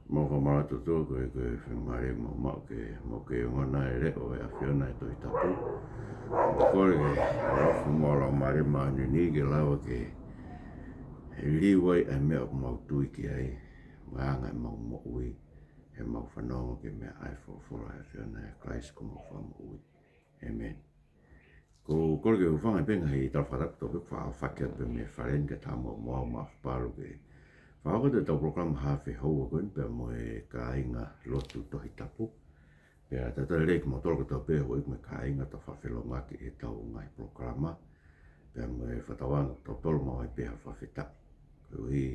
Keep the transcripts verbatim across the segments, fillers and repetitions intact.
Mau fakamālō atu ʻOtua koeʻuhi ko e faingamālie ʻoku mau maʻu ke mau kei ongona e leʻo ʻo e ʻAfiona ʻi he Tohi Tapu. Mau kole ke ʻofa mo e Laumālie Māʻoniʻoni ke lava ke liliu ai ʻa e meʻa ʻoku mau tui ki ai, mo e anga ʻemau moʻui, heʻemau fanongo ki he meʻa ʻa e folofola ʻa e ʻAfiona ʻia Kalaisi ko homau Fakamoʻui. ʻĒmeni. Ko e kole ke u hūfanga pē he ngaahi tala fakatapu kotoa pē kuo faʻa fakahoko pē mei he fale ni kae ʻatā muʻa mo au Maʻafu Palu ke fakahoko atu ʻetau polokalama Hafe Houa ko eni pea mo e kāinga lotu Tohi Tapu. Pea talitali lelei kimoutolu kotoa pē, houʻeiki mo e kāinga, tau faʻa felōngoaki ʻi heʻetau ngaahi polokalama. Pea mo e fakatauange ʻoku tau tolo maʻu ai pē ha fakafetaʻi. Koeʻuhi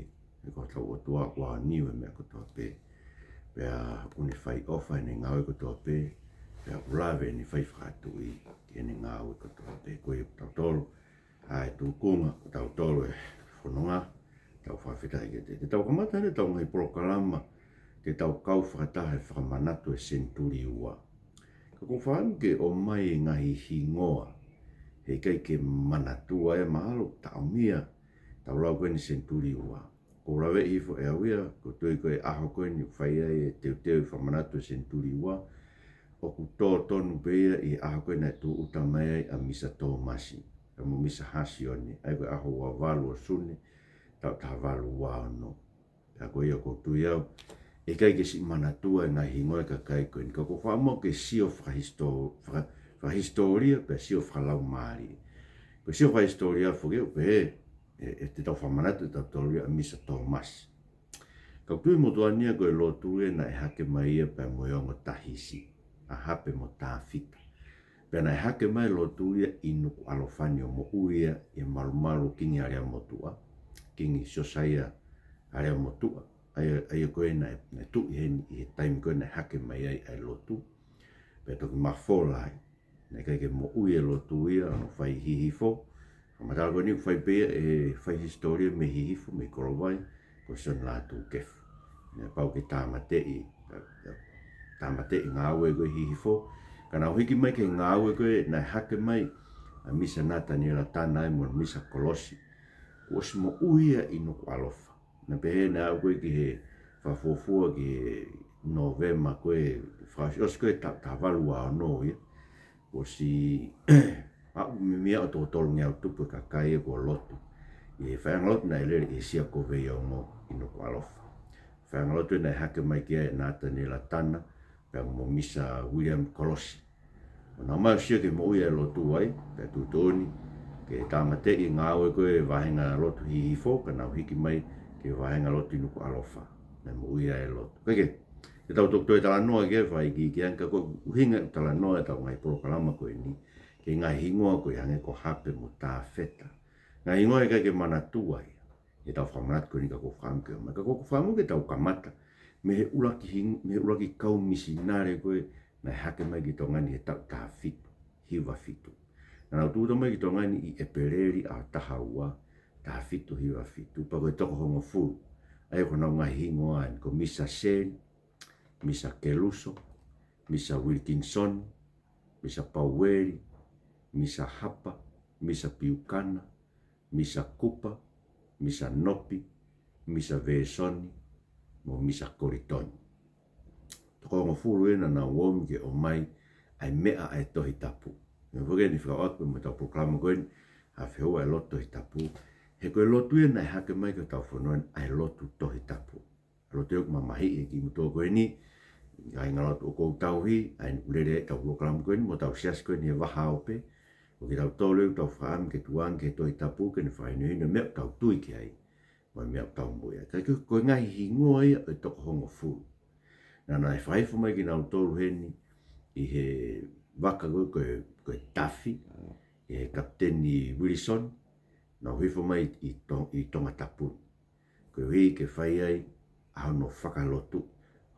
he ko hotau ʻOtua ʻoku ʻaoniu e meʻa kotoa pē. Pea ʻoku ne fai ʻofa ʻi heʻene ngāue kotoa pē. Pea ʻoku lave ʻene fai fakatuʻi ki heʻene ngāue kotoa pē. Ko ia ʻoku tau tolo ʻa e tūkunga, ʻoku tau tolo e fononga, tau fakafetaʻi kiate ia. Te tau kamata heni ʻetau ngaahi polokalama, te tau kau fakataha he fakamanatu e senituli ua. Ka ʻoku ou fakaʻamu ke ʻomai e ngaahi hingoa, he ʻikai ke manatua ia, mahalo taʻomia, tau lau ko eni senituli ua. ʻOku ou laveʻi hifo ʻe au ia, ʻoku ou tui ko e ʻaho ko eni ʻoku fai ai e teuteu ʻi he fakamanatu e senituli ua, ʻoku tō tonu pē ia ʻi he ʻaho ko ē naʻe tūʻuta mai ai ʻa Misa Tōmasi pea mo Misa Hasione, ʻa ia ko e ʻaho ua valu ʻo Sune, taʻu taha valu ua ono. Pea ko ia ʻoku ou tui au, ʻe ʻikai ke siʻi manatua e ngaahi hingoa ʻo e kakai ko eni. Ka ʻoku ou fakaʻamu ke sio fakahisitō-, faka-, fakahisitōlia pea sio fakalaumālie. Ko e sio fakahisitōlia foki ʻoku pehē, ʻe, ʻe te tau fakamanatu ʻe tautolu ia ʻa Misa Tōmasi. Ka ʻoku ou tui motuʻa ni ia ko e lotu ia naʻe hake mai ia pea mo e ongo Tahisi, ʻa Hape mo Tāfita. Pea naʻe hake mai e lotu ia ʻi Nukuʻalofa ni ʻo moʻui ia ʻi he malumalu ʻo Kingi ʻAleamotuʻa, Kingi Siosaia ʻAleamotuʻa. ʻA ia, ʻa ia ko ē naʻe, naʻe tuʻi heni ʻi he taimi ko ē naʻe hake mai ai ʻa e lotu. Pea toki mafola ai. Naʻe ʻikai ke moʻui e lotu ia, ʻo ne fai Hihifo. Fakamatala ko eni ʻoku fai pē ia ʻe he fai hisitōlia mei Hihifo, mei Kolovai, ko Sione Lātūkefu. Naʻe pau ke tāmateʻi, tāmateʻi e ngāue ko ē ʻi Hihifo. Ka naʻa nau hiki mai ki he ngāue ko ē naʻe hake mai ʻa Misa Nataniela Tana mo Misa Kolosi, kuo ʻosi moʻui ia ʻi Nukuʻalofa. Naʻe pehē naʻe aʻu ko ē ki he fakafuofua ki he Nōvema ko ē, fakaʻosi, ʻosi ko ē taʻu, taʻu valu ua ono ia. Kuo ʻosi aʻu meimei ʻo toko tolungeau tupu e kakai ia kuo lotu ʻi he faiʻanga lotu naʻe lele ʻi he Sia ko Veiongo ʻi Nukuʻalofa. Faiʻanga lotu naʻe hake mai ki ai ʻa Nataniela Tana pea mo Misa William Kolosi. ʻO nau ō mai ʻo sio ki he moʻui ʻa e lotu ai, pea tuʻutuʻuni ke tāmateʻi e ngāue ko ē vāhenga lotu Hihifo, ka nau hiki mai ki he vāhenga lotu ʻi Nukuʻalofa. Naʻe moʻui ai e lotu. Kae kehe, te tau toki toe talanoa ki ai fai ki, ki ange ka ko e ʻuhinga ʻeku talanoa ʻetau ngaahi polokalama ko eni, ki he ngaahi hingoa ko ē hangē ko Hape mo Tāfeta. Ngaahi hingoa ʻe ʻikai ke manatua ia ʻi heʻetau fakamanatu ko eni ka ʻoku ou fakaʻamu ke ʻomai. Ka ʻoku ou fakaʻamu ke tau kamata mei he ʻuluaki hing-, mei he ʻuluaki kau misinale ko ē naʻe hake mai ki Tonga ni he taʻu taha fitu hiva fitu. Naʻa nau tūʻuta mai ki Tonga ni ʻi ʻEpeleli ʻaho taha ua, taha fitu hiva fitu, pea ko e toko hongofulu. ʻA ia ko honau ngaahi hingoa eni, ko Misa Seli, Misa Keluso, Misa Wilkinson, Misa Paueli, Misa Hapa, Misa Piukana, Misa Kupa, Misa Nopi, Misa Vesoni, mo Misa Kolitoni. Toko hongofulu ena naʻa nau ō mai ke ʻomai ʻa e meʻa ʻa e Tohi Tapu. Meʻa foki eni fekauʻaki mo ʻetau polokalama ko eni, Hafe Houa, ʻa e lotu Tohi Tapu. He ko e lotu ia naʻe hake mai ki hotau fonua ni ʻa e lotu Tohi Tapu. Lotu ia ʻoku mamahiʻi ʻe kimoutolu ko eni, kāinga lotu ʻoku ou tauhi, ʻa eni ʻoku lele ai ʻetau polokalama ko eni, mo hotau siasi ko eni he vahaope. ʻOku kei tau tolo ʻetau fakaʻamu ke tukuange ki he Tohi Tapu, ke ne fakahinohino e meʻa ʻoku tau tui ki ai, mo e meʻa ʻoku tau moʻui ai. Ka ko, ko e ngaahi hingoa ia ʻo e toko hongofulu. Naʻa nau faifo mai kinautolu heni, ʻi he vaka ko ē, ko e, ko e Tafi, ʻi he Kapiteni Wilson, nau hifo mai ʻi To-, ʻi Tongatapu ni. Koeʻuhi ke fai ai ʻa hono fakalotu,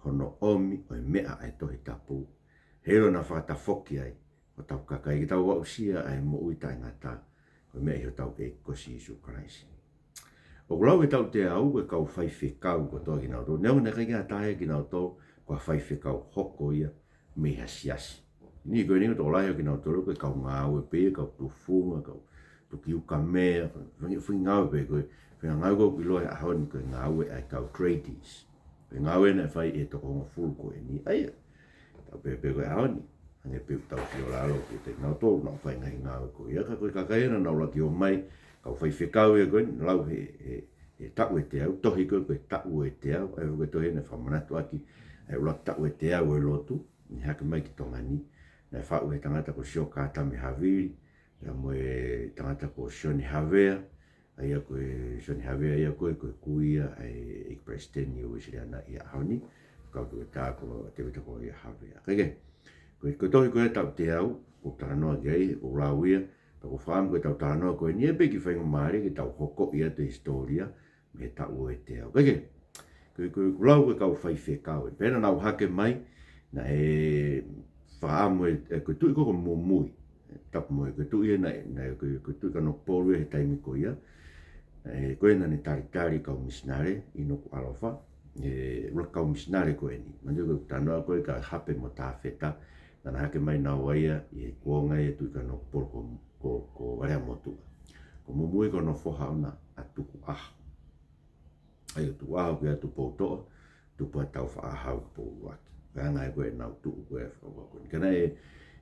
hono ʻomi ʻo e meʻa ʻa e Tohi Tapu. Heiʻilo naʻa fakatafoki ai hotau kakai ke tau aʻusia ʻa e moʻui taʻengata, ko e meʻa ʻi hotau ʻEiki ko Sīsū Kalaisi. ʻOku lau ʻe he taʻu teau ko e kau faifekau kotoa kinautolu. Neongo naʻe ʻikai ke ʻatā ia kinautolu ko ha faifekau, hoko ia mei ha siasi. Ni ko eni ko e tokolahi ʻo kinautolu ko e kau ngāue pē, kau tufunga, kau tuki ukamea, fanga, fanga ngāue pē ko ē, fanga ngāue ko ē ʻoku ʻiloa he ʻaho ni ko e ngāue ʻa e kau tradies. Ko e ngāue naʻe fai ʻe he toko hongofulu ko eni. ʻA ia, tau pehē pē ko e ʻaho ni, hangē pē ʻoku tau sio lalo ki he taimi naʻa nau fai e ngaahi ngāue ko ia, ka ko e kakai ena naʻa nau ʻuluaki ō mai, kau faifekau ia ko eni, lau he, he, he taʻu ʻe teau, tohi ko ē ko e taʻu ʻe teau, ʻa ia ko e tohi naʻe fakamanatu ʻaki ʻa e ʻuluaki taʻu ʻe teau ʻo e lotu, naʻe hake mai ki Tonga ni, naʻe faʻu ʻe he tangata ko Siokatame Havili, pea mo e tangata ko Sione Havea, ʻa ia ko e Sione Havea ia ko ē, ko e kui ia ʻa e ʻEiki Palesiteni ʻo Uēsiliana ʻi he ʻaho ni, kau toketā ko Tēvita Koloaʻia Havea. Kae kehe, ko e, ko e tohi ko ē taʻu teau, ʻoku ou talanoa ki ai, ʻoku ou lau ia, pea ʻoku ou fakaʻamu ko ʻetau talanoa ko eni ʻe pehē ki he faingamālie ke tau hoko atu he hisitōlia, mei he taʻu ʻe teau. Kae kehe, ko e, ko e, ko e lau ko ē kau faifekau, ē, pea naʻa nau hake mai, naʻe fakaʻamu ʻe, ʻe, ko e tuʻi ko ē ko Mumui, ē, Tapumoe, ko e tuʻi ē naʻe, naʻe, ko e, ko e tuʻi Kanokupolu he taimi ko ia, ē, ko ē naʻa ne talitali kau misinale ʻi Nukuʻalofa, ē, ʻuluaki kau misinale ko eni. Manatu ko e talanoa ko ē kia Hape mo Tafeta, naʻa na hake mai naua ia ʻi he kuonga ia ʻo e tuʻi Kanokupolu ko, ko, ko Aleamotuʻa. Ko Mumui ko hono foha ʻona ʻa Tukuʻaho. ʻA ia ʻo Tukuʻaho kia Tupoutoʻa, Tupuataufaʻāhau Pouluaki. Ko e anga ia ko ē ʻenau tuʻu ko ē fakauau ko eni. Ka naʻe,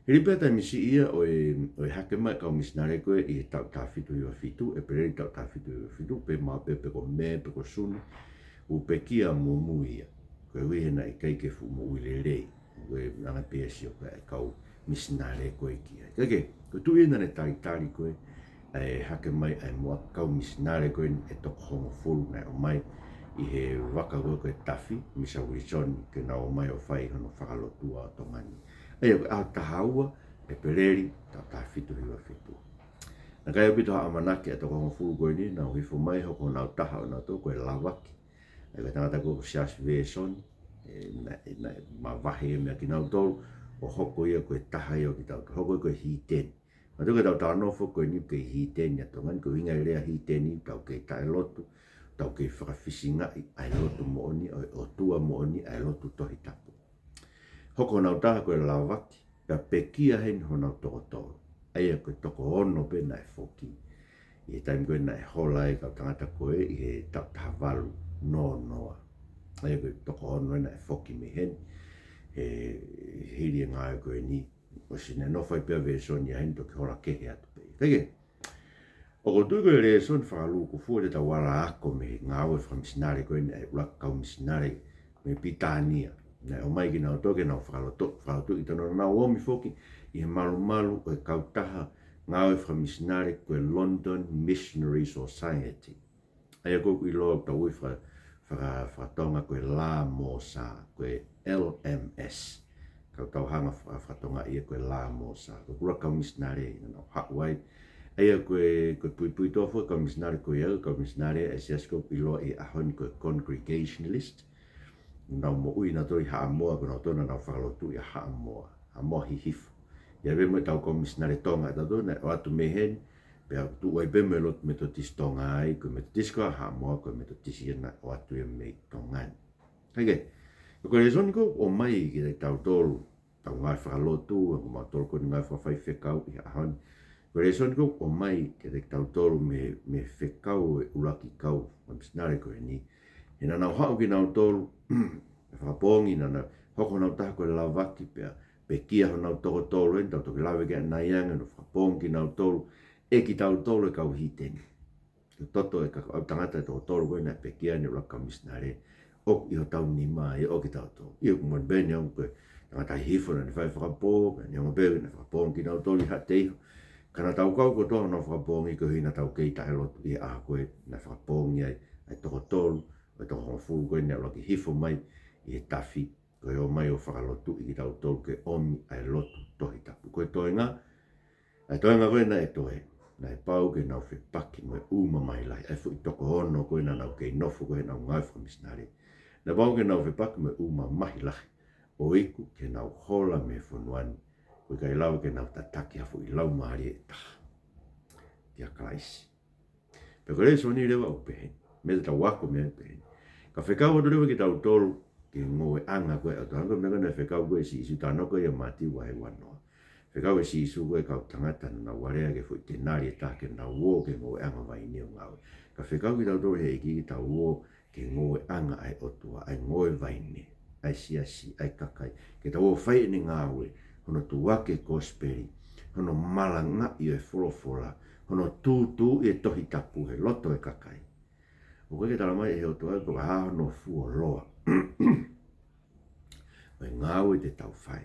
hili pē taimi siʻi ia ʻo e, ʻo e hake mai kau misinale ko ē ʻi he taʻu taha fitu hiva fitu, ʻEpeleli taʻu taha fitu hiva fitu, pea maʻu pē pe ko Mē pe ko Sune, ʻoku pekia ʻa Mumui ia. Koeʻuhi he naʻe ʻikai ke fuʻu moʻui lelei. Ko e anga pē ia e sio ko ē ʻa e kau misinale ko ē ki ai. Kae kehe, ko e tuʻi ē naʻa ne talitali ko ē ʻa e hake mai ʻa e muʻaki kau misinale ko ē ʻe toko hongofulu naʻe ō mai ʻi he vaka ko ē ko e Tafi, Misa Uilisoni, ke nau ō mai ʻo fai hono fakalotua ʻo Tonga ni. ʻA ia ko e ʻaho taha ua ʻEpeleli, taʻu taha fitu hiva fitu. Naʻe ʻikai ʻaupito ha ʻamanaki ʻa e toko hongofulu ko eni, nau hifo mai, hoko honau taha ʻonautolu ko e Lavaki. ʻA ia ko e tangata ko ē ko Siaosi Vēsoni, ē, naʻe, naʻe mavahe ia meia kinautolu, ʻo hoko ia ko e taha ia ʻo kitautolu, hoko ia ko e hiteni. Manatu ko ʻetau talanoa foki ko eni ki he hiteni ʻa Tonga ni, ko e ʻuhinga e lea hiteni, tau kei taʻelotu, tau kei fakafisingaʻi ʻa e lotu moʻoni, ʻa e ʻOtua moʻoni, ʻa e lotu Tohi Tapu. Hoko honau taha ko e Lavaki, pea pekia heni honau toko tolu. ʻA ia ko e toko ono pē naʻe foki. ʻI he taimi ko ē naʻe hola ai e kau tangata ko ē ʻi he taʻu taha valu noa noa. ʻA ia ko e toko ono ē naʻe foki mei heni. He hili e ngāue ko eni, ʻosi naʻe nofo ai pē ʻa Vēsoni ia heni toki hola kehe atu pē. Kae kehe, ʻoku ou tui ko e lēsoni fakalūkufua te tau ala ako mei he ngāue fakamisinale ko eni ʻa e ʻuluaki kau misinale mei Pilitānia. Naʻe ō mai kinautolu ke nau fakalotu, fakalotuʻi kinautolu, naʻa nau omi foki ʻi he malumalu ʻo e kautaha ngāue fakamisinale ko e London Missionary Society. ʻA ia ko ē ʻoku ʻiloa ʻoku tau ui faka-, faka-, fakatonga ko e LMS, ko e L M S. Ka tau hanga faka-, fakatonga ia ko e LMS. Ko e kula kau misinale naʻa nau haʻu ai. ʻA ia ko e, ko e puipuituʻa foki e kau misinale ko ia, kau misinale ʻa e siasi ko ē ʻoku ʻiloa ʻi he ʻaho ni ko e Congregationalist. Nau moʻui nautolu ʻi Haʻamoa, ko nautolu naʻa nau fakalotuʻi ʻa Haʻamoa, Haʻamoa Hihifo. ʻA ia pē mo ʻetau kau misinale Tonga ʻatautolu naʻe ō atu mei heni, pea tuʻu ai pē mo e lotu Metotisi Tonga ai, ko e Metotisi ko ē ʻa Haʻamoa, ko e Metotisi ia naʻe ō atu ia mei Tonga ni. Kae kehe, ko e lēsoni ko ē ʻoku ʻomai kiate kitautolu, ʻetau ngāue fakalotu, ʻa kimautolu ko eni ngāue fakafaifekau ʻi he ʻaho ni. Ko e lēsoni ko ē ʻoku ʻomai kiate kitautolu mei, mei he fekau ʻa e ʻuluaki kau misinale ko eni. He naʻa nau haʻu kinautolu, ʻo fakapoongi, naʻa nau hoko honau taha ko e Lavaki pea pekia honau toko tolu ē, tau toki lave ki ai ʻanai ange, ʻo fakapoongi kinautolu ʻe kitautolu e kau hiteni. Ko e toto e kau tangata ʻe toko tolu ko ē naʻe pekia ʻi he ʻuluaki kau misinale, ʻoku ʻi hotau nima ia ʻo kitautolu. ʻA ia ʻoku moʻoni pē eni ʻoku, ko e tangata Hihifo naʻa ne fai e fakapō, pea neongo pē naʻe fakapoongi kinautolu ʻi Haʻateiho. Ka naʻa tau kau kotoa honau fakapoongi koeʻuhi naʻa tau kei taʻelotu ʻi he ʻaho ko ē naʻe fakapoongi ai ʻa e toko tolu ʻo e toko hongofulu ko ē naʻe ʻuluaki hifo mai ʻi he Tafi, ko e ō mai ʻo fakalotuʻi kitautolu ke ʻomi ʻa e lotu Tohi Tapu. Ko e toenga, ʻa e toenga ko ē naʻe toe, naʻe pau ke nau fepaki mo e ʻū mamahi lahi, ʻa e foʻi toko ono ko ē naʻa nau kei nofo ko ē heʻenau ngāue fakamisinale. Naʻe pau ke nau fepaki mo e ʻū mamahi lahi, ʻo iku ke nau hola mei he fonua ni, ʻo ʻikai lava ke nau tataki ha foʻi laumālie ʻe taha kia Kalaisi. Pea ko e lēsoni leva ʻoku pehē ni, meʻa te tau ako mei ai ʻoku pehē ni. Ka fekau atu leva kitautolu ki he ngoueʻanga ko ē ʻa e ʻOtua, ko e meʻa ko ē naʻe fekau ko ē ʻe Sīsū, talanoa ko ē ʻia Mātiu vahe uanoa. Fekau ʻe Sīsū ko ē e kau tangata naʻa nau alea ki he foʻi tenali ʻe taha ke nau ō ki he ngoueʻanga vaini ʻo ngāue. Ka fekau kitautolu ʻe he ʻEiki ke tau ō ki he ngoueʻanga ʻa e ʻOtua, ʻa e ngoue vaine, ʻa e siasi, ʻa e kakai. Ke tau ō ʻo fai ʻene ngāue, hono tuʻuaki e kosipeli, hono malangaʻi ʻo e folofola, hono tūtūʻi e Tohi Tapu he loto e kakai. ʻOku ʻikai ke tala mai ʻe he ʻOtua pe ko e hā hono fuoloa ʻo e ngāue te tau fai.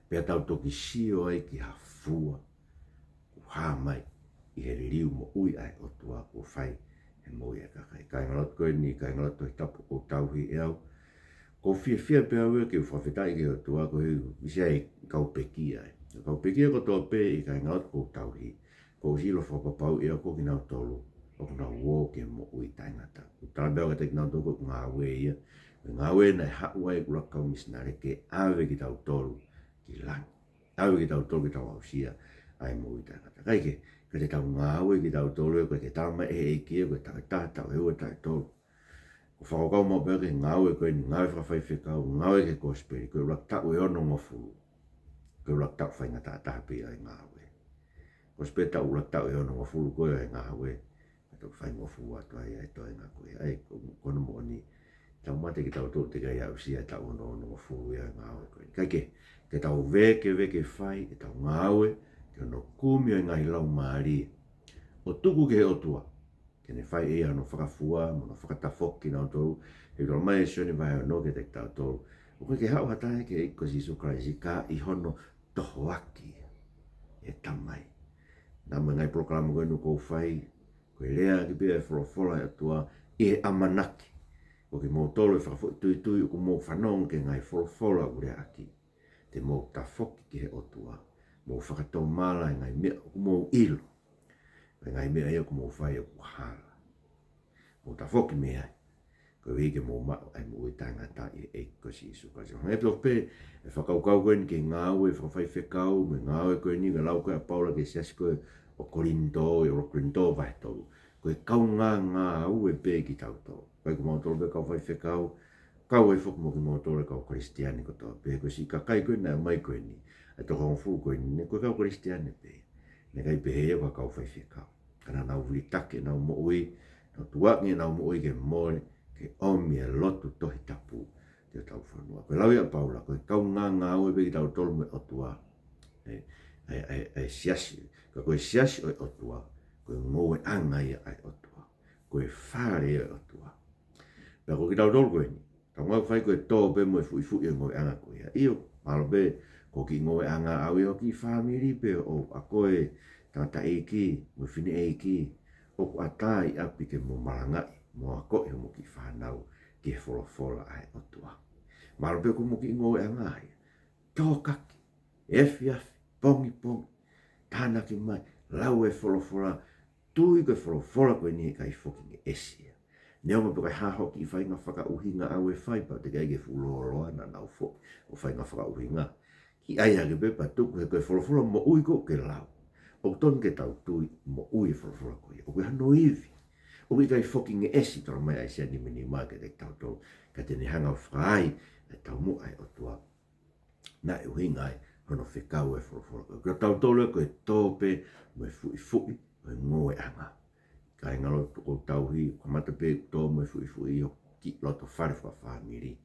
Pea tau toki sio ai ki ha fua kuo hā mai ʻi he liliu moʻui ʻa e ʻOtua kuo fai he moʻui ʻa e kakai. Kāingalotu ko eni, kāingalotu Tohi Tapu ʻoku ou tauhi ʻe au. ʻOku ou fiefia pē au ia ke u fakafetaʻi ki he ʻOtua koeʻuhi ʻoku ʻi ai e kau pekia ai. Kau pekia kotoa pē ʻi he kāingalotu ʻoku ou tauhi. ʻOku ou ʻilo fakapapau ia ko kinautolu ʻoku nau ō ki he moʻui taʻengata. ʻOku tala mai ʻe au kiate kinautolu ko e ngāue ia. Ko e ngāue naʻe haʻu ai ʻeku lahi kau misinale ke ʻave kitautolu ki langi. ʻAve kitautolu ke tau aʻusia ʻa e moʻui taʻengata. Kae kehe, ka te tau ngāue kitautolu ʻe ʻikai ke tala mai ʻe he ʻEiki ia ko e taʻu ʻe taha, taʻu ʻe ua, taʻu ʻe tolu. ʻOku ou fakakaukau maʻu pē au ki he ngāue ko eni, ngāue fakafaifekau, ngāue ki he kosipeli, ko e ʻuluaki taʻu ʻe onongofulu. Ko e ʻuluaki taʻu faingataʻa taha pē ia ʻo e ngāue. Ko e sipē taʻu ʻuluaki taʻu ʻe onongofulu ko ē ʻo e ngāue. Ka tau faingofulu atu ai ʻa e toenga ko ia. ʻA ia, ko, ko hono moʻoni, tau mate kitautolu teʻeki ai aʻusia e taʻu ono, onongofulu ia ʻo e ngāue ko eni. Kae kehe, ke tau vēkeveke fai ʻetau ngāue ki hono kumi ʻo e ngaahi laumālie ʻo tuku ki he ʻOtua ke ne fai ʻe ia hono fakafua mo hono fakatafoki kinautolu. He ʻoku tala mai ʻe Sione vahe ono kiate kitautolu, ʻoku ʻikai ke haʻu ha taha ki he ʻEiki ko Sīsū Kalaisi ka ʻi hono tohoaki ʻe he Tamai. Naʻa mo e ngaahi polokalama ko eni ʻoku ou fai, ko e leaʻaki pē ʻa e folofola ʻa e ʻOtua ʻi he ʻamanaki ko kimoutolu ʻe fakafoʻituitui ʻoku mou fanongo ki he ngaahi folofola ʻoku leaʻaki. Te mou tafoki ki he ʻOtua, mou fakatomala e ngaahi meʻa ʻoku mou ʻilo, e ngaahi meʻa ia ʻoku mou fai ʻoku hala. Mou tafoki mei ai, koeʻuhi ke mou maʻu ʻa e moʻui taʻengata ʻi he ʻEiki ko Sīsū Kalaisi. Hangē tofu pē ʻa e fakakaukau ko eni ki he ngāue fakafaifekau mo e ngāue ko eni naʻe lau ko ē ʻa Paula ki he siasi ko ē ʻo Kolinitō, ʻi he ʻuluaki Kolinitō vahe tolu. Ko e kaungā ngāue pē kitautolu. ʻIkai ko mautolu pē kau faifekau, kau ai foki mo kimoutolu e kau Kalisitiane kotoa pē. Ko e siʻi kakai ko ē naʻe ʻomai ko eni, ʻa e toko hongofulu ko eni, naʻe ko e kau Kalisitiane pē. Naʻe ʻikai pehē ia ko ha kau faifekau. Ka naʻa nau vilitaki ʻenau moʻui, nau tukuange ʻenau moʻui ke mole, ke ʻomi e lotu Tohi Tapu ki hotau fonua. Ko e lau ia ʻa Paula, ko e kaungā ngāue pē kitautolu mo e ʻOtua. ʻE, ʻe, ʻe, ʻe siasi, ka ko e siasi ʻo e ʻOtua, ko e ngoueʻanga ia ʻa e ʻOtua. Ko e fale ia ʻo e ʻOtua. Pea ko kitautolu ko eni, tau ngāue fai ko e tō pē mo e fuʻifuʻi ʻo e ngoueʻanga ko ia. ʻIo, mahalo pē ko e kiʻi ngoueʻanga ʻaʻau ia ʻo e kiʻi fāmili pē ʻo, ʻa ko e tangataʻeiki mo e fineʻeiki ʻoku ʻatā ʻi ʻapi ke mo malangaʻi, mo akoʻi homo kiʻi fānau ki he folofola ʻa e ʻOtua. Mahalo pē ko homo kiʻi ngoueʻanga ia. Tōkaki, efiafi, pongipongi, tānaki mai, lau e folofola, tui ko e folofola ko eni ʻe ʻikai fokingeʻesi ia. Neongo pe ko e hā hoʻo kiʻi faʻahinga fakaʻuhinga ʻaʻau ʻe fai, pea teʻeki ai ke fuʻu lōloa naʻa nau foki ʻo faʻahinga fakaʻuhinga. Kiʻi ʻai hake pē pea tuku he ko e folofola moʻui ʻoku ke lau. ʻOku totonu ke tau tui moʻui e folofola ko ia. ʻOku ʻi ai hano ivi. ʻOku ʻikai fokingeʻesi, tala mai ʻa ʻAisea nimanima kiate kitautolu. Ka te ne hanga ʻo fakaai ʻa e taumuʻa ʻa e ʻOtua. Naʻe ʻuhinga ai hono fekau e folofola ko ia. Ko kitautolu ia ko e tō pē mo e fuʻifuʻi ʻo e ngoueʻanga. Kāingalotu ʻoku ou tauhi, kamata pē tō mo e fuʻifuʻi ʻo e kiʻi loto fale fakafāmili.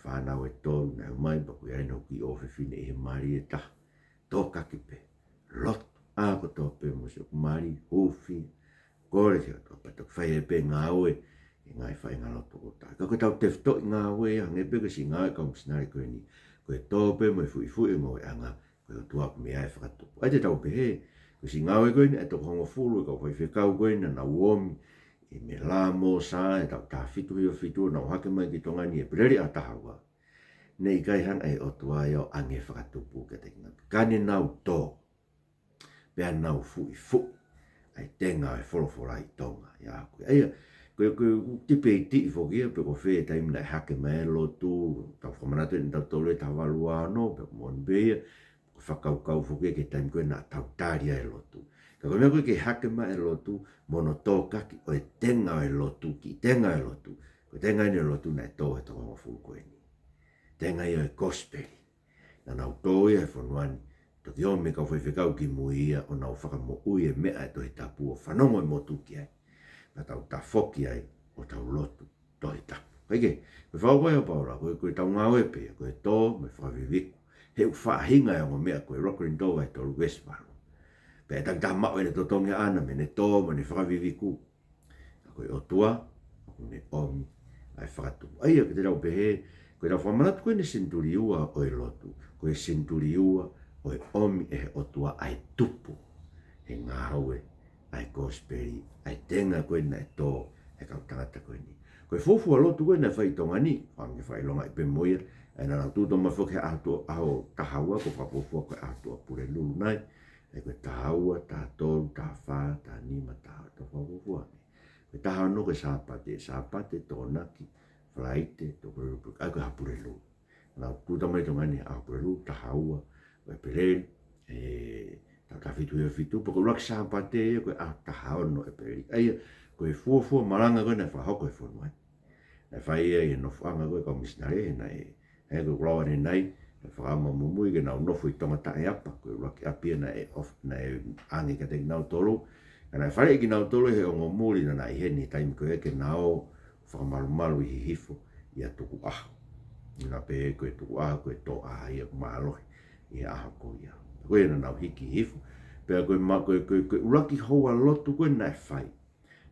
Fānau ʻe tolu naʻe ʻomai pea ʻoku ʻi ai ʻena kiʻi ʻofefine ʻi he mali ʻe taha. Tōkaki pē. Lotu ʻa kotoa pē mo siʻoku mali, hūfia, kole ki he ʻOtua pea toki fai ai pē ngāue ʻi he ngaahi faʻahinga lotu ʻoku tau. Ka ko ʻetau tefitoʻi ngāue ia, hangē pē ko e siʻi ngāue ʻa e kau misinale ko eni. Ko e tō pē mo e fuʻifuʻi ʻo e ngoueʻanga, ko e ʻOtua ʻoku mei ai e fakatupu. ʻA ia te tau pehē, ko e siʻi ngāue ko eni ʻa e toko hongofulu e kau faifekau ko eni naʻa nau omi ʻi Melamo, Sā, he taʻu taha fitu hiva fitu, nau hake mai ki Tonga ni ʻi ʻEpeleli ʻaho taha ua. Naʻe ʻikai hanga ʻe he ʻOtua ia ʻo ʻange fakatupu kiate kinautolu. Ka ne nau tō pea nau fuʻifuʻi ʻa e tenga ʻo e folofola ʻi Tonga. ʻIa, ko ia, ko e, ko e tipeiti foki ia pe ko fē taimi naʻe hake mai e lotu, tau fakamanatu eni ʻe tautolu e taha valu ua ono, pea ko e moʻoni pē ia, ko e fakakaukau foki ia ki he taimi ko ē naʻa tau tali ai e lotu. Ka ko e meʻa ko ē ke hake mai e lotu, mo hono tōkaki ʻo e tenga ʻo e lotu, kiʻi tenga ʻo e lotu, ko e tenga eni ʻo e lotu naʻe tō he toko hongofulu ko eni. Tenga ia ʻo e kosipeli. Naʻa nau tō ia he fonua ni, toki omi e kau faifekau kimui ia ʻo nau fakamoʻui e meʻa ʻa e Tohi Tapu ʻo fanongo e motu ki ai. Naʻa tau tafoki ai ʻo tau lotu. Tohi Tapu. Kae kehe, ko e fakakaukau ʻa Paula, ko e, ko ʻetau ngāue pē, ko e tō mo e fakaviviku. He ʻoku faʻahinga e ongo meʻa ko e ʻuluaki Kolinitō vahe tolu veesi valu. Pea ʻe takitaha maʻu ʻene totongi ʻaʻana mei heʻene tō mo ʻene fakaviviku. Ka ko e ʻOtua, ʻoku ne ʻomi ʻa e fakatupu. ʻA ia ke te lau pehē, ko ʻetau fakamanatu ko eni senituli ua ʻo e lotu, ko e senituli ua ʻo e ʻomi ʻe he ʻOtua ʻa e tupu he ngāue ʻa e kosipeli, ʻa e tenga ko ē naʻe tō ʻe he kau tangata ko eni. Ko e fuofua lotu ko ē naʻe fai ʻi Tonga ni, fanga ke fai longa ʻi pē mo ia, ʻa ia naʻa nau tuʻu tō mai foki he ʻaho Tuʻa, ʻaho taha ua, ko e fakafuofua ko e ʻaho Tuʻapulelulu nai, ʻa ia ko e taha ua, taha tolu, taha fā, taha nima, taha ono, fakafuofua. Ko e taha ono ko e Sāpate, Sāpate, Tokonaki, Falaite, Tuʻapulelulu, ʻa ia ko e ʻaho Pulelulu. Naʻa nau tuʻu tō mai ʻi Tonga ni ʻaho Pulelulu, taha ua ʻo ʻEpeleli, ʻe, taha, taha fitu hiva fitu, pea ko e ʻuluaki Sāpate ia ko e ʻaho taha ono ʻo ʻEpeleli. ʻA ia, ko e fuofua malanga ko ē naʻe fakahoko he fonua ni. Naʻe fai ia ʻi he nofoʻanga ko ē ʻa e kau misinale, he naʻe, he ko e kulawa ne nai, naʻe fakaʻamu muimui ke nau nofo ʻi Tongataʻeapa, ko e ʻuluaki ʻapi ia naʻe ʻofa, naʻe ʻange kiate kinautolu, ka naʻe faleʻi kinautolu ʻe he ongo muli naʻa na ʻi heni he taimi ko ē ke na ō fakamalumalu ʻi Hihifo ʻia Tukuʻaho. Naʻa pehē ko e Tukuʻaho, ko e toʻa ia ʻoku mālohi ʻi he ʻaho ko ia. Ko ia naʻa nau hiki ʻi Hihifo. Pea ko e ma-, ko e, ko e, ko e ʻuluaki houa lotu ko ē naʻe fai,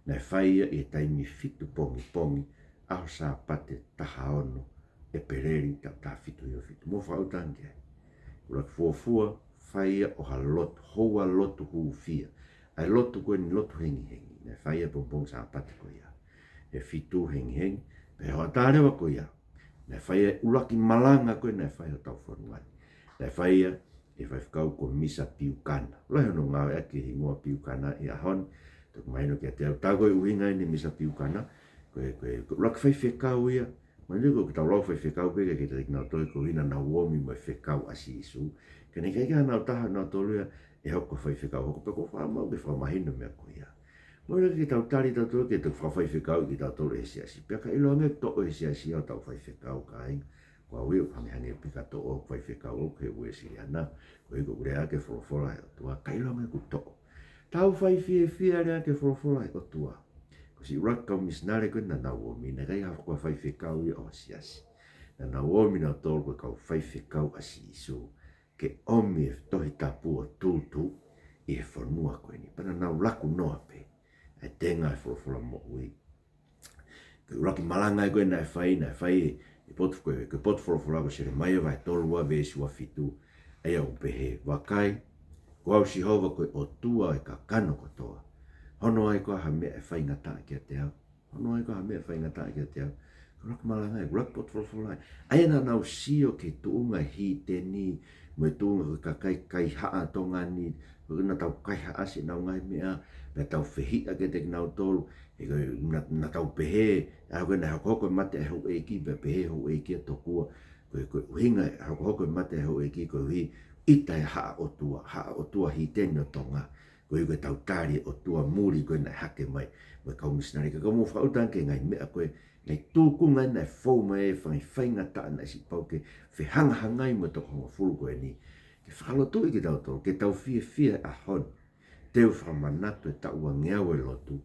naʻe fai ia ʻi he taimi fitu pongipongi, ʻaho Sāpate taha ono ʻEpeleli, taʻu taha fitu hiva fitu. Mou fakaʻuta ange ki ai. ʻUluaki fuofua, fai ia ʻo ha lotu, houa lotu hūfia. ʻA e lotu ko eni lotu hengihengi. Naʻe fai ia pongipongi Sāpate ko ia. He fitu hengihengi, pea hoʻatā leva ko ia, naʻe fai ia ʻuluaki malanga ko ē naʻe fai hotau fonua ni. Naʻe fai ia ʻe he faifekau ko Misa Piukana. Lahi hono ngāueʻaki e hingoa Piukana he ʻaho ni. Toki mahino kiate au, tā ko e ʻuhinga eni Misa Piukana, ko e, ko e, ko e ʻuluaki faifekau ia. Mahino ko ʻetau lau faifekau pē ke, ke tau ʻilo naʻa nau toe ko ē naʻa nau ōmi mo e fekau ʻa Sīsū. Ka naʻe ʻikai ke ʻi ai hanau taha nautolu ia ʻe hoko ko e faifekau hoko, pea ʻoku ou faʻa maʻu ke fakamahino e meʻa ko ia. Mou ʻilo ke tau tali tautolu ke tau fakafaifekau kitautolu ʻe he siasi. Pea ka ʻiloange ʻoku toʻo ʻe he siasi ia hotau faifekau, kāinga. Ko au ia ʻoku hangehangē pē ka toʻo hoku faifekau ʻoʻoku he Uēsiliana. Koeʻuhi ko ʻeku lea ʻaki e folofola ʻa e ʻOtua, ka ʻiloange ʻoku toʻo. Tau fai fiefia lea ʻaki e folofola ʻa e ʻOtua. Ko siʻi ʻuluaki kau misinale ko ē naʻa nau ōmi, naʻe ʻikai ha kau faifekau ia ʻo e siasi. Naʻa nau ōmi nautolu ko e kau faifekau ʻa Sīsū ke ʻomi e Tohi Tapu ʻo tūtuuʻi e fonua ko eni. Pea naʻa nau laku noa pē ʻa e tenga e folofola moʻui. Ko e ʻuluaki malanga ia ko ē naʻe fai, naʻe fai ʻi he potu, ko e, ko e potu folofola ko Selemaia vahe tolu ua veesi ua fitu. ʻA ia ʻoku pehē, vakai, ko au Sihova ko e ʻOtua ʻo e kakano kotoa. Hono ai koā ha meʻa ʻe faingataʻa kiate au? Hono ai koā ha meʻa ʻe faingataʻa kiate au? Ko e ʻuluaki malanga ia, ko e ʻuluaki potu folofola ia. ʻA ia naʻa nau sio ki he tuʻunga ʻo e hiteni, mo e tuʻunga ko e kakai kaihaʻa ʻo Tonga ni, ko ē naʻa tau kaihaʻasi ʻenau ngaahi meʻa, pea tau fehiʻa kiate kinautolu, he ko e naʻa, naʻa tau pehē, ʻa ia ko ē naʻe hokohoko e mate ʻa e houʻeiki, pea pehē e houʻeiki ia tokua, ko e, ko e ʻuhinga e hokohoko e mate ʻa e houʻeiki koeʻuhi ʻita e haʻa ʻotua, haʻa ʻotua hiteni ʻo Tonga, koeʻuhi ko ʻetau tali e ʻotua muli ko ē naʻe hake mai mo e kau misinale. Ka ka mou fakaʻuta ange ki he ngaahi meʻa ko ē, ngaahi tūkunga naʻe fou mai e fanga faingataʻa naʻe siʻi pau ke fehangahangai mo e toko hongofulu ko eni. Ke fakalotuʻi kitautolu, ke tau fiefia he ʻaho ni. Te u fakamanatu e taʻu uangeau e lotu,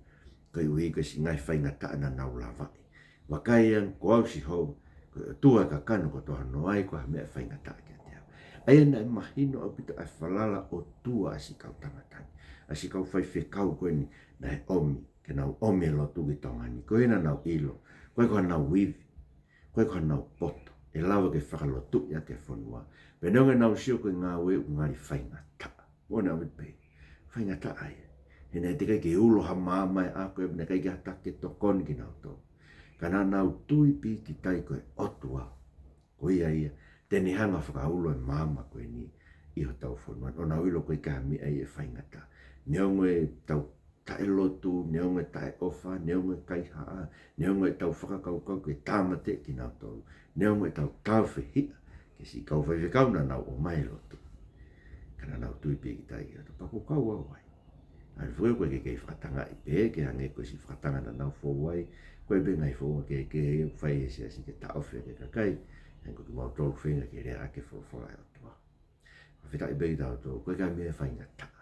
koeʻuhi ko e siʻi ngaahi faingataʻa naʻa nau lavaʻi. Vakai ange, ko au Sihova, ko e ʻOtua ʻo e kakano kotoa, hono ai koā ha meʻa ʻe faingataʻa kiate au? ʻA ia naʻe mahino ʻaupito ʻa e falala ʻOtua ʻa siʻi kau tangata ni, ʻa siʻi kau faifekau ko eni naʻe ʻomi, ke nau ʻomi e lotu ki Tonga ni. Ko ia naʻa nau ʻilo, ko e, ko hanau ivi, ko e, ko hanau poto ʻe lava ke fakalotuʻi ʻaki e fonua. Pea neongo ʻenau sio ko e ngāue ʻoku ngali faingataʻa. Mou ʻilo ʻaupito pē, faingataʻa ia. He naʻe teʻeki ai ke ulo ha maama ʻe ako, naʻe ʻikai ke ʻi ai ha taki ke tokoni kinautolu. Ka naʻa nau tui pīkitai ko e ʻOtua, ko ia ia te ne hanga ʻo fakaulo e maama ko eni ʻi hotau fonua. ʻO nau ʻilo ko e ʻikai ha meʻa ia ʻe faingataʻa. Neongo ʻetau taʻelotu, neongo e taʻeʻofa, neongo e kaihaʻa, neongo ʻetau fakakaukau ke tāmateʻi kinautolu, neongo ʻetau tāufehiʻa ki he siʻi kau faifekau naʻa nau ʻomai e lotu, ka naʻa nau tui pīkitai ki he ʻOtua. Pea ʻoku ou kau au ai. ʻA ia ʻoku ʻikai ke kei fakatangaʻi pē ke hangē ko e siʻi fakatanga naʻa nau fou ai, ko e pē ngaahi founga kehekehe ʻoku fai ʻe he siasi ke taʻofi ʻaki e kakai, hangē ko kimautolu feinga ke lea ʻaki e folofola ʻa e ʻOtua. Fakafetaʻi pē kitautolu, ko e ʻikai ha meʻa ʻe faingataʻa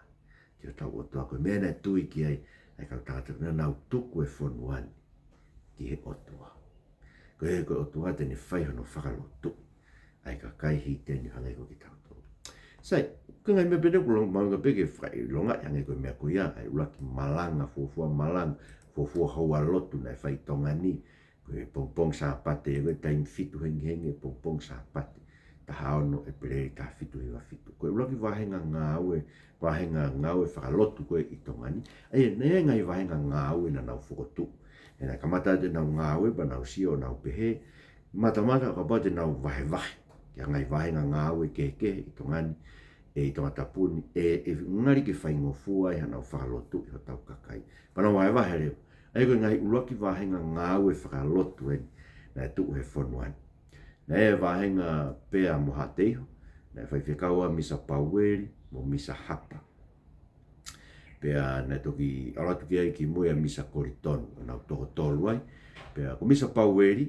ki hotau ʻOtua. Ko e meʻa naʻe tui ki ai ʻa e kau tangata naʻa nau tuku e fonua ni ki he ʻOtua. Ko e, ko e ʻOtua te ne fai hono fakalotuʻi ʻa e kakai hīteni hangē ko kitautolu. Sai, ko e ngaahi meʻa pē ʻoku long-, mahuʻinga pē ke fakaʻilonga hangē ko e meʻa ko ia, ʻa e ʻuluaki malanga, fuofua malanga, fuofua houa lotu naʻe fai ʻi Tonga ni, ko e pongipongi Sāpate, ko e taimi fitu hengihengi e pongipongi Sāpate, taha ono ʻEpeleli taha fitu hiva fitu. Ko e ʻuluaki vāhenga ngāue, vāhenga ngāue fakalotu ko ē ʻi Tonga ni. ʻA ia, naʻe ʻi ai e ngaahi vāhenga ngāue naʻa nau fokotuʻu. He naʻe kamata atu ʻenau ngāue pea nau sio ʻo nau pehē, matamata kapau te nau vahevahe ki he ngaahi vāhenga ngāue kehekehe ʻi Tonga ni, ʻe ʻi Tongatapu ni, ʻe, ʻe ngali ke faingofua ai haʻanau fakalotuʻi hotau kakai. Pea nau vahevahe leva. ʻA ia ko e ngaahi ʻuluaki vāhenga ngāue fakalotu eni naʻe tuʻu he fonua ni. Naʻe vāhenga pea mo Haʻateiho, naʻe faifekau ai Misa Paueli mo Misa Hapa. Pea naʻe toki ʻalu atu ki ai kimui ʻa Misa Kolitoni, ʻo nau toko tolu ai. Pea ko Misa Paueli,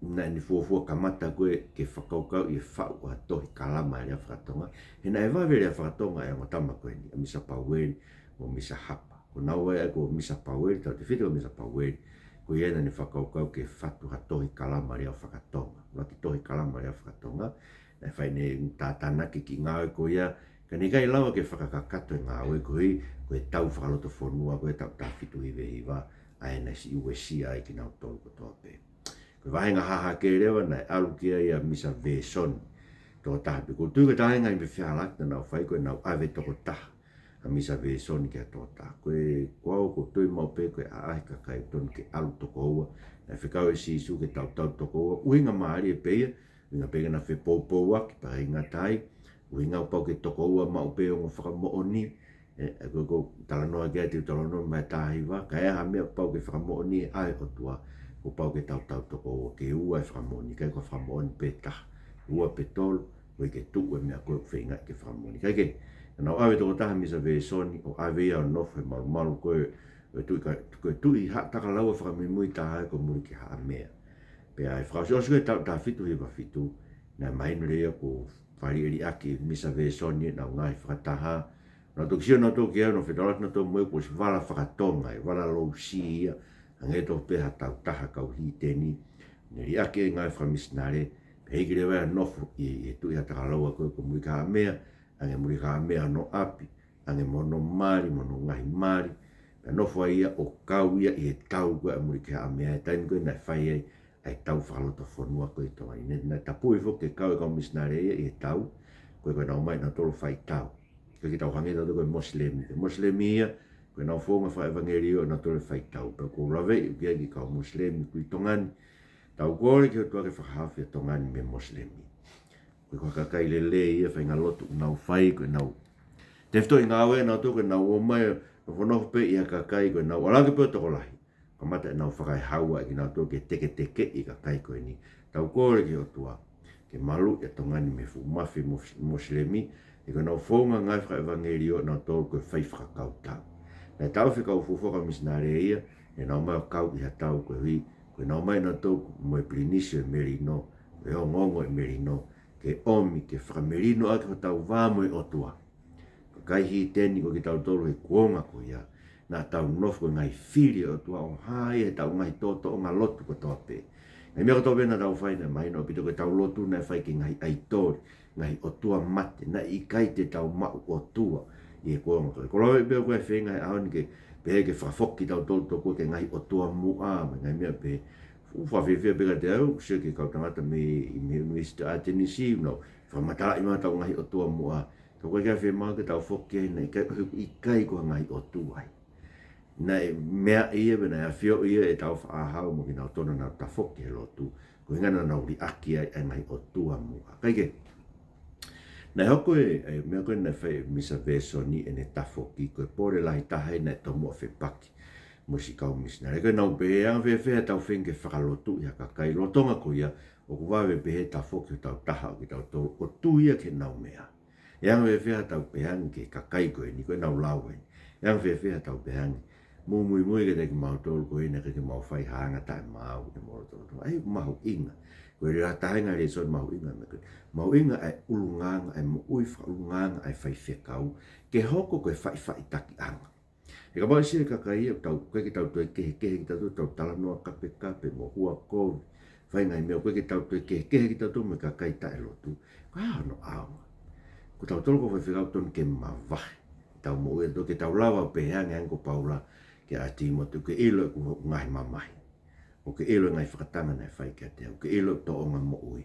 naʻa ne fuofua kamata ko ē ke fakakaukauʻi e faʻu ʻo ha tohi kalama e lea faka-Tonga. He naʻe vave e lea faka-Tonga ʻa e ongo tama ko eni, ʻa Misa Paueli mo Misa Hapa. Ko naua ia ko Misa Paueli, tautefito ko Misa Paueli, ko ia naʻa ne fakakaukau ke fatu ha tohi kalama lea faka-Tonga. ʻUluaki tohi kalama lea faka-Tonga, naʻe fai ʻene tātānaki ki he ngāue ko ia, ka naʻe ʻikai lava ke fakakakato e ngāue koeʻuhi ko e tau fakalotofonua ko ē taʻu taha fitu hiva hiva, ʻa ia naʻe siʻi uesia ai kinautolu kotoa pē. Ko e vāhenga hahake leva naʻe ʻalu ki ai ʻa Misa Vesoni, tokotaha pē. ʻOku ou tui ko e taha e ngaahi meʻa fehālaaki naʻa nau fai ko ʻenau ʻave tokotaha ʻa Misa Vesoni ki ha tokotaha. Ko e, ko au ʻoku ou tui maʻu pē ko e ʻaʻahi kakai ʻoku totonu ke ʻalu toko ua. Naʻe fekau ʻe Sīsū ke tautau toko ua. ʻUhinga mālie pē ia, ʻuhinga pē ke na fepoupouaki, pea ʻikai ngata ai, ʻuhinga ʻoku pau ke toko ua maʻu pē ongo fakamoʻoni. ʻE, ʻe, ko, ko, talanoa ki ai, te u talanoa mai taha hiva, ka ʻi ai ha meʻa ʻoku pau ke fakamoʻoni ai ʻa e ʻOtua, ʻoku pau ke tautau toko ua, ke ua e fakamoʻoni, ʻikai ko e fakamoʻoni pē taha, ua pe tolu, koeʻuhi ke tuʻu e meʻa ko ē ʻoku feingaʻi ke fakamoʻoni. Kae kehe, naʻa nau ʻave tokotaha Misa Vesoni, ʻo ʻave ia ʻo nofo he malumalu ko ē, ko e Tuʻi Ka-, ko e Tuʻi Haʻatakalaua fakamuimui taha ko Mulikihaʻamea. Pea ʻi he fakaʻosiʻosi ko ē taʻu taha fitu hiva fitu, naʻe mahino lelei ia kuo fai e liʻaki ʻe Misa Vesoni ʻenau ngaahi fakataha. Naʻa nau toki sio nautolu ki ai ʻo nau fetaulaki nautolu mo ia kuo ʻosi vala faka-Tonga, ʻe vala lousi ia, hangē tofu pē ha tautaha kau hīteni. Ne liʻaki e ngāue fakamisinale, pea hiki leva ia ʻo nofo ʻi, ʻi he Tuʻi Haʻatakalaua ko ē ko Mulikihaʻamea, ʻange Mulikihaʻamea hono ʻapi, ʻange mo hono mali, mo hono ngaahi mali. Pea nofo ai ia ʻo kau ia ʻi he tau ko ē ʻa Mulikihaʻamea, he taimi ko ē naʻe fai ai ʻa e tau fakalotofonua ko ē ʻi Tonga ni. Naʻe, naʻe tapui foki ke kau e kau misinale ia ʻi he tau, ko ē ko ʻenau ō mai nautolu ʻo fai tau. Ka kitautolu hangē tautolu ko e Mosilemi. Ko e Mosilemi ia, ko ʻenau founga fakaʻevangeliō nautolu ʻo fai tau. Pea ʻoku ou laveʻi ʻoku ʻi ai e kau Mosilemi ko ē ʻi Tonga ni. Tau kole ki he ʻOtua ke fakahaofi ʻa Tonga ni mei he Mosilemi. Ko e, ko e kakai lelei ia, faʻahinga lotu ʻoku nau fai, ko ʻenau tefitoʻi ngāue nautolu, ko ʻenau ō mai ʻo nofonofo pē ʻi ha kakai, ko ʻenau ʻalu ange pē ʻo tokolahi, kamata ʻenau fakaehaua ʻe kinautolu ke teketekeʻi e kakai ko eni. Tau kole ki he ʻOtua ke maluʻi ʻa Tonga ni mei he fuʻu mafia Mos-, Mosilemi, he ko ʻenau founga ngāue fakaʻevangeliō nautolu ko e fai fakakautau. Naʻe taʻofi e kau fuofua kau misinale ia, ʻenau ō mai ʻo kau ʻi ha tau koeʻuhi ko ʻenau ō mai nautolu mo e pilinisi ʻo e melino, ʻo e ongoongo ʻo e melino, ke ʻomi ke fakamelino ʻaki hotau vā mo e ʻOtua. Kakai hīteni ko kitautolu he kuonga ko ia, naʻa tau nofo ko e ngaahi fili ʻo e ʻOtua ʻo hā ia heʻetau ngaahi tōtōʻonga lotu kotoa pē. Ngaahi meʻa kotoa pē naʻa tau fai naʻe mahino ʻaupito ko ʻetau lotu naʻe fai ki he ngaahi ʻaitoli, ngaahi ʻotua mate, naʻe ʻikai te tau maʻu ʻOtua ʻi he kuonga ko ē. ʻOku ou laveʻi pē ʻoku ʻi ai e feinga he ʻaho ni ke pehē ke fakafoki kitautolu tokua ki he ngaahi ʻotua muʻa, mo e ngaahi meʻa pehē. ʻOku fakafiefia pē kiate au, ʻoku ou sio ki he kau tangata mei, mei he ʻUnivēsiti ʻAtenisi, ʻoku nau fakamatalaʻi mai hotau ngaahi ʻotua muʻa. Ka ʻoku ʻikai ke fiemaʻu ke tau foki ki ai, naʻe ʻikai, ʻikai ko ha ngaahi ʻotua ia. Naʻe meaʻi ia, pea naʻe ʻafioʻi ia ʻe Tāufaʻāhau mo kinautolu naʻa nau tafoki he lotu, ko e ʻuhinga naʻa nau liʻaki ai e ngaahi ʻotua muʻa. Kae kehe, naʻe hoko e, e meʻa ko ē naʻe fai ʻe Misa Vesoni ʻene tafoki, ko e pole lahi taha ia naʻe tomuʻa fepaki mo siʻi kau misinale. Ko ʻenau pehē, anga fēfē haʻatau feinga ke fakalotuʻi ha kakai, lolotonga ko ia ʻoku vave pē ke tafoki hotau taha ʻo kitautolu ʻo tui ia ki heʻenau meʻa. ʻE anga fēfē haʻatau pehē ange ki he kakai ko eni, ko ʻenau lau eni. ʻE anga fēfē haʻatau pehē ange, mou muimui kiate kimautolu ko eni, ʻikai ke mau fai ha anga taʻemaau ʻi homou lotolotonga. ʻA ia ʻoku mahuʻinga. Ko e lea taha ia e ngaahi lēsoni mahuʻinga mei he, mahuʻinga e ʻulungaanga, e moʻui fakaʻulungaanga ʻa e faifekau, ke hoko ko e faʻifaʻitakiʻanga. He kapau ʻe sio e kakai ia, tau, ʻikai ke tau toe kehekehe kitautolu, tau talanoa kapekape mo hua kovi, fai e ngaahi meʻa, ʻoku ʻikai ke tau toe kehekehe kitautolu mo e kakai taʻelotu. Ko e hā hono ʻaonga? Ko tautolu kau faifekau totonu ke mavahe ʻetau moʻui, ʻo ke tau lava ʻo pehē ange, hangē ko Paula kia Tīmote, ʻoku ke ʻilo ʻeku ngaahi mamahi. ʻOku ke ʻilo e ngaahi fakatanga naʻe fai kiate au. ʻOku ke ʻilo ʻeku tōʻonga moʻui.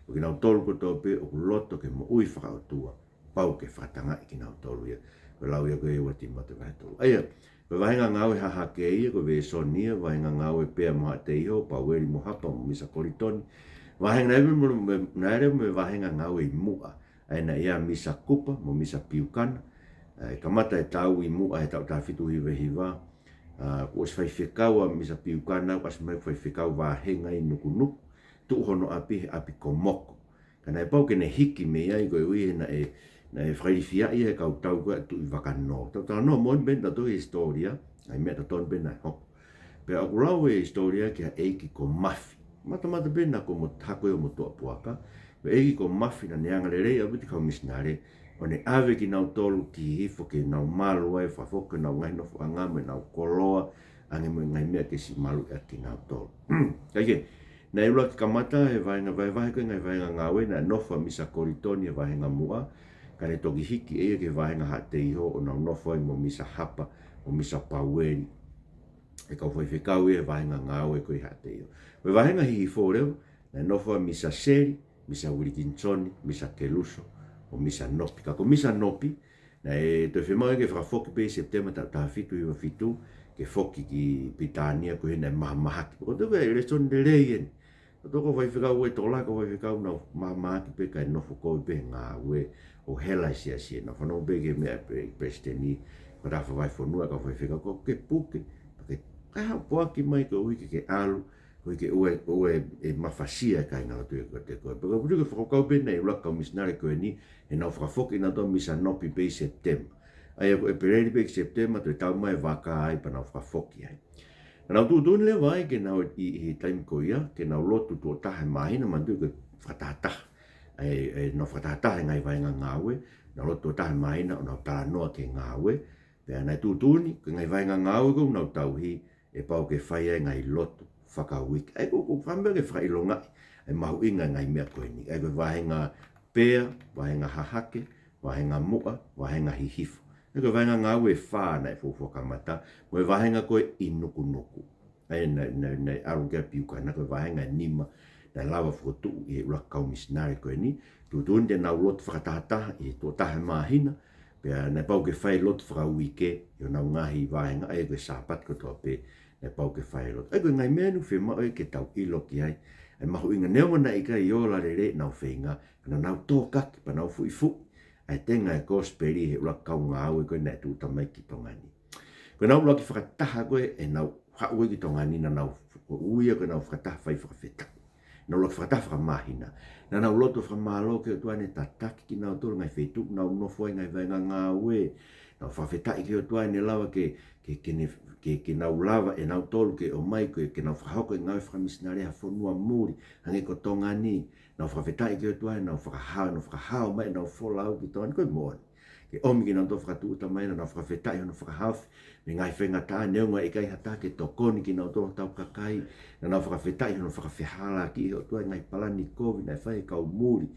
Ko kinautolu kotoa pē ʻoku loto ke moʻui fakaʻotua, pau ke fakatangaʻi kinautolu ia. Ko e lau ia ko ē ʻa Tīmote vahe tolu. ʻA ia, ko e vāhenga ngāue hahake ia, ko e vāhenga ia, vāhenga ngāue Pea mo Haʻateiho, Paueli mo Hapa mo Misa Kolitoni. Vāhenga naʻe lele mo, mo, naʻe lele mo e vāhenga ngāue ʻi muʻa. ʻA ia naʻe ʻia Misa Kupa mo Misa Piukana. ʻA ia kamata e taʻu ʻi muʻa he taʻu taha fitu hiva hiva. ʻA, kuo ʻosi faifekau ʻa Misa Piukana, kuo ʻasi mai faifekau vāhenga ʻi Nukunuku. Tuʻu hono ʻapi he ʻapi ko Moko. Ka naʻe pau ke ne hiki mei ai koeʻuhi he naʻe, naʻe fakailifiaʻi he kau tau ko ē ʻa Tuʻivakanō. Tau talanoa moʻoni pē ʻa tautolu he hisitōlia, ʻa e meʻa totonu pē naʻe hoko. Pea ʻoku lau e hisitōlia ki he ʻeiki ko Mafi. Matamata pē naʻa ko mo hako ʻo Motuʻapuaka. Ko e ʻeiki ko Mafi naʻa ne anga lelei ʻaupito e kau misinale, ʻo ne ʻave kinautolu ki Hihifo ke nau malu ai, fakafoki honau ngaahi nofoʻanga mo ʻenau koloa, ange mo e ngaahi meʻa ke siʻi maluʻi ʻaki kinautolu. Kae kehe, naʻe ʻuluaki kamata e vāhenga, vahevahe ko ē e ngaahi vāhenga ngāue, naʻe nofo ʻa Misa Kolitoni he vāhenga muʻa, ka ne toki hiki ʻe ia ki he vāhenga Haʻateiho ʻo nau nofo ai mo Misa Hapa, mo Misa Paueli. E kau faifekau ia he vāhenga ngāue ko ē ʻi Haʻateiho. Ko e vāhenga Hihifo leva, naʻe nofo ʻa Misa Seli, Misa Uilikinisoni, Misa Keluso, mo Misa Nopi. Ka ko Misa Nopi, naʻe toe fiemaʻu ke fakafoki pē ʻi Sepitema taʻu taha fitu hiva fitu, ke foki ki Pilitānia koeʻuhi naʻe mahamahaki. Ko e toe ko e lēsoni lelei eni. Ko e toe kau faifekau ʻe tokolahi kau faifekau naʻa nau mahamahaki pē kae nofo kovi pē he ngāue ʻo hela e siasi. Naʻa nau fanongo pē ki he meʻa ʻa e pe-, palesiteni, ko e taha vahefonua kau faifekau ko ē ke puke. Ke, kae haʻu poaki mai koeʻuhi ke ke ʻalu, koeʻuhi ke ʻoua, ʻoua ʻe, ʻe mafasia e kāingalotu ʻiate koe. Pea ko e putu ke fakakaukau pē naʻe ʻuluaki kau misinale ko eni, ʻenau fakafoki nautolu ʻa Misa Nopi pē ʻi Sepitema. ʻA ia ko ʻEpeleli pē ki Sepitema, toe tau mai e vaka ai pea nau fakafoki ai. Naʻa nau tuʻutuʻuni leva ai ke nau ʻi, ʻi he taimi ko ia, ke nau lotu tuʻo taha he māhina, manatuʻi ko e fakatahataha. ʻA ia, ʻenau fakatahataha e ngaahi vāhenga ngāue, nau lotu tuʻo taha he māhina, ʻo nau talanoa ki he ngāue, pea naʻe tuʻutuʻuni, ko e ngaahi vāhenga ngāue ko ē ʻoku nau tauhi, ʻe pau ke fai ai e ngaahi lotu fakauike. ʻA ia ko, ko e fakameʻa ke fakaʻilongaʻi e mahuʻinga e ngaahi meʻa ko eni. ʻA ia ko e vāhenga Pea, vāhenga Hahake, vāhenga Muʻa, vāhenga Hihifo. ʻA ia ko e vāhenga ngāue ʻe fā naʻe fuofua kamata, mo e vāhenga ko ē ʻi Nukunuku. ʻA ia naʻe, naʻe, naʻe ʻalu ki ai ʻa Piukana, ko e vāhenga ʻe nima naʻe lava fokotuʻu ʻe he ʻuluaki kau misinale ko eni. Tuʻutuʻuni te nau lotu fakatahataha ʻi he tuʻo taha he māhina, pea naʻe pau ke fai e lotu fakauike ʻi honau ngaahi vāhenga, ʻa ia ko e Sāpate kotoa pē naʻe pau ke fai e lotu. ʻA ia ko e ngaahi meʻa eni ʻoku fiemaʻu ke tau ʻilo ki ai e mahuʻinga, neongo naʻe ʻikai ola lelei ʻenau feinga, ka naʻa nau tōkaki pea nau fuʻifuʻi ʻa e tenga e kosipeli ʻe he ʻuluaki kau ngāue ko ē naʻe tuʻuta mai ki Tonga ni. Ko ʻenau ʻuluaki fakataha ko ē ʻenau haʻu ai ki Tonga ni, naʻa nau, ko e ui ia ko ʻenau fakataha fai fakafetaʻi. Naʻa nau ʻuluaki fakataha fakamāhina. Naʻa nau lotu fakamālō ki he ʻOtua naʻe tataki kinautolu he ngaahi feituʻu naʻa nau nofo ai he ngaahi vāhenga ngāue. Naʻa nau fakafetaʻi ki he ʻOtua naʻe lava ke, ke, ke ne, ke, ke nau lava ʻe nautolu ke ō mai ko ē, ke nau fakahoko e ngāue fakamisinale he fonua muli, hangē ko Tonga ni. Naʻa nau fakafetaʻi ki he ʻOtua naʻa nau fakahā, naʻa nau fakahao mai ʻenau folau ki Tonga ni, ko e moʻoni. Ke ʻomi kinautolu ʻo fakatūʻuta mai, naʻa nau fakafetaʻi hono fakahaofi mei he ngaahi faingataʻa, neongo ʻikai ha taha ke tokoni kinautolu ʻi hotau kakai. Naʻa nau fakafetaʻi hono fakafehālaaki ʻe he ʻOtua e ngaahi palani kovi naʻe fai ʻe he kau muli.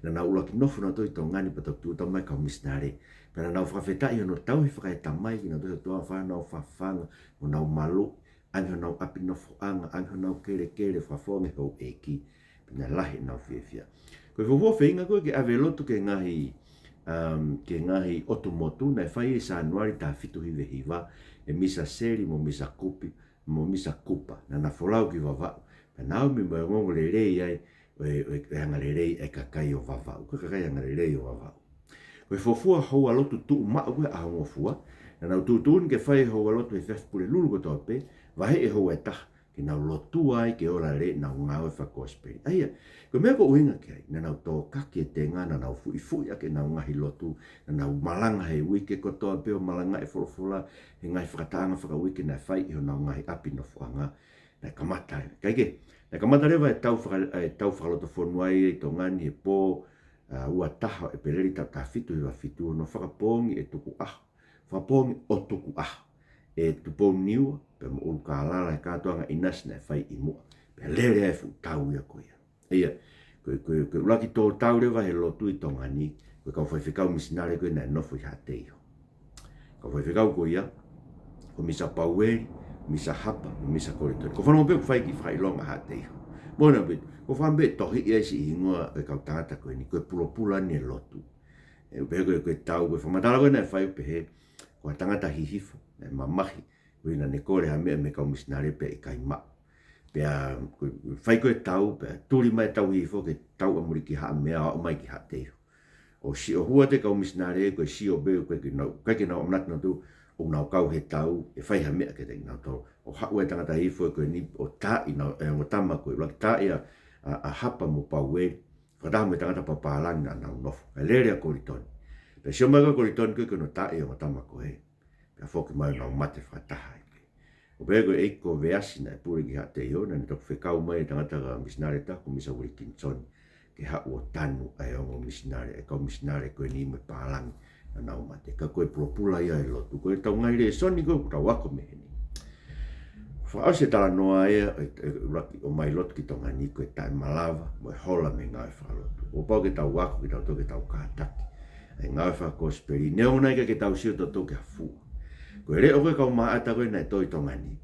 Naʻa nau ʻuluaki nofo nautolu ʻi Tonga ni pea toki tūʻuta mai e kau misinale. Pea naʻa nau fakafetaʻi hono tauhi fakaetamai kinautolu ʻe he ʻOtua, fai honau fafanga mo honau maluʻi, ange honau ʻapi nofoʻanga, ange honau kelekele, fakafofonga e houʻeiki. Pea naʻe lahi ʻenau fiefia. Ko e fuofua feinga ko ē ke ʻave e lotu ki he ngaahi, um, ki he ngaahi ʻotu motu, naʻe fai ʻi Sānuali taha fitu hiva hiva ʻe Misa Seli mo Misa Kupi, mo Misa Kupa. Naʻa na folau ki Vavaʻu. Pea na ō mai mo e ongoongo lelei ai ʻo e, ʻo e, ʻo e anga lelei e kakai ʻo Vavaʻu. Ko e kakai anga lelei ʻo Vavaʻu. Ko e fuofua houa lotu tuʻumaʻu ko ē ʻaho Ngofua, naʻa nau tuʻutuʻuni ke fai e houa lotu he efiafi Pulelulu kotoa pē, vaheʻi e houa ʻe taha, ke nau lotua ai ke ola lelei ʻenau ngāue fakakosipeli. ʻA ia, ko e meʻa ʻoku ou ʻuhinga ki ai, naʻa nau tōkaki e tenga, naʻa nau fuʻifuʻi ʻaki ʻenau ngaahi lotu, naʻa nau malanga he uike kotoa pē ʻo malangaʻi e folofola he ngaahi fakatahaʻanga fakauike naʻe fai ʻi honau ngaahi ʻapi nofoʻanga, naʻe kamata ai. Kae kehe, naʻe kamata leva e tau faka-, e tau fakalotofonua ʻi Tonga ni he pō, ʻa, ua taha ʻo ʻEpeleli taʻu taha fitu hiva fitu, hono fakapoongi e tukuʻaho. Fakapoongi ʻo tukuʻaho ʻe Tupouniua pea mo ʻUlukālala he kātoanga ʻinasi naʻe fai ʻi muʻa. Pea lele ai e fuʻu tau ia ko ia. ʻA ia, ko e, ko e, ko e ʻuluaki tō tau leva he lotu ʻi Tonga ni, ko e kau faifekau misinale ko ē naʻe nofo ʻi Haʻateiho. Kau faifekau ko ia, ko Misa Paueli, Misa Hapa, mo Misa Kolitoni. ʻOku ou fanongo pē ʻoku fai e kiʻi fakaʻilonga ʻa Haʻateiho. Mo na pē, ʻoku ou fanongo pē ʻe tohiʻi ai siʻi hingoa ʻo e kau tangata ko eni, ko e pulopula ni e lotu. ʻE, pehē ko e, ko e tau, ko e fakamatala ko ē naʻe fai ʻo pehē, ko ha tangata hihifo, naʻe mamahi, ko ia naʻa ne kole ha meʻa mei he kau misinale pea ʻikai maʻu. Pea, ko e, fai ko ē e tau, pea tuli mai e tau hihifo ke tau ʻamuli ki Haʻamea ʻo aʻu mai ki Haʻateiho. ʻO sio hua atu e kau misinale, ko e sio pē, ʻoku ʻikai ke nau, ʻikai ke nau ʻamanaki nautolu ʻoku nau kau he tau, ʻe fai ha meʻa kiate kinautolu. ʻO haʻu e tangata hihifo ko eni, ʻo taaʻi ʻenau, e ongo tama ko ē, ʻuluaki taaʻi ʻa, ʻa, ʻa Hapa mo Paueli, fakataha mo e tangata papālangi naʻa nau nofo. Kae lele ʻa Kolitoni. Pea sio mai ko ē ʻa Kolitoni ko ē ki hono taaʻi e ongo tama ko ē. Pea foki mai ʻo nau mate fakataha ai pē. ʻO pehē ko e ʻEiki ko Veasi naʻe pule ki Haʻateiho, naʻa ne toki fekau mai e tangata misinale ʻe taha, ko Misa Uilikinisoni, ke haʻu ʻo tanu ʻa e ongo misinale, e kau misinale ko eni mo e pālangi naʻa nau mate. Ka ko e pulopula ia e lotu, ko ʻetau ngaahi lēsoni ko ē ʻoku tau ako mei heni. Fakaʻosi e talanoa ia, e, e, ʻuluaki ʻomai lotu ki Tonga ni, ko e taʻemalava mo e hola mei he ngāue fakalotu. Kuo pau ke tau ako kitautolu ke tau kātaki ʻa e ngāue fakakosipeli, neongo naʻe ʻikai ke tau sio tautolu ki ha fua. Ko e leʻo ko ē ʻa e kau Maʻata ko ē naʻe tō ʻi Tonga ni,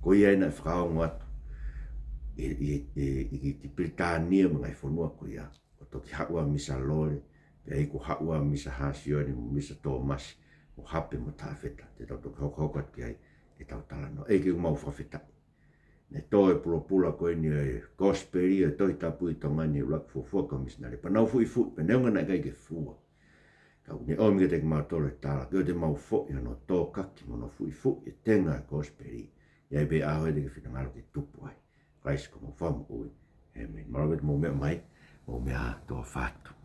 ko ia ia naʻe fakaongo atu ʻi, ʻi, ʻi, ʻi, ʻi Pilitānia mo e ngaahi fonua ko ia. ʻO toki haʻu ʻa Misa Lole, pea iku haʻu ʻa Misa Hasioni, mo Misa Tōmasi, mo Hape mo Tafeta, te tau toki hokohoko atu ki ai ʻetau talanoa. ʻEiki, ʻoku mau fakafetaʻi. Naʻe tō e pulopula ko eni ʻo e kosipeli ʻo e Tohi Tapu ʻi Tonga ni ʻuluaki fuofua kau misinale. Pea nau fuʻifuʻi, pea neongo naʻe ʻikai ke fua, ka ʻoku ne ʻomi kiate kimautolu e tala, ke ʻoua te mau foʻi hono tōkaki mo hono fuʻifuʻi e tenga e kosipeli. ʻI ai pē ʻaho ia te ke finangalo ke tupu ai. Kalaisi ko homau Fakamoʻui. ʻĒmeni. Mālō ʻaupito hoʻomou meʻa mai, mou meʻa ā, tō ʻofa atu.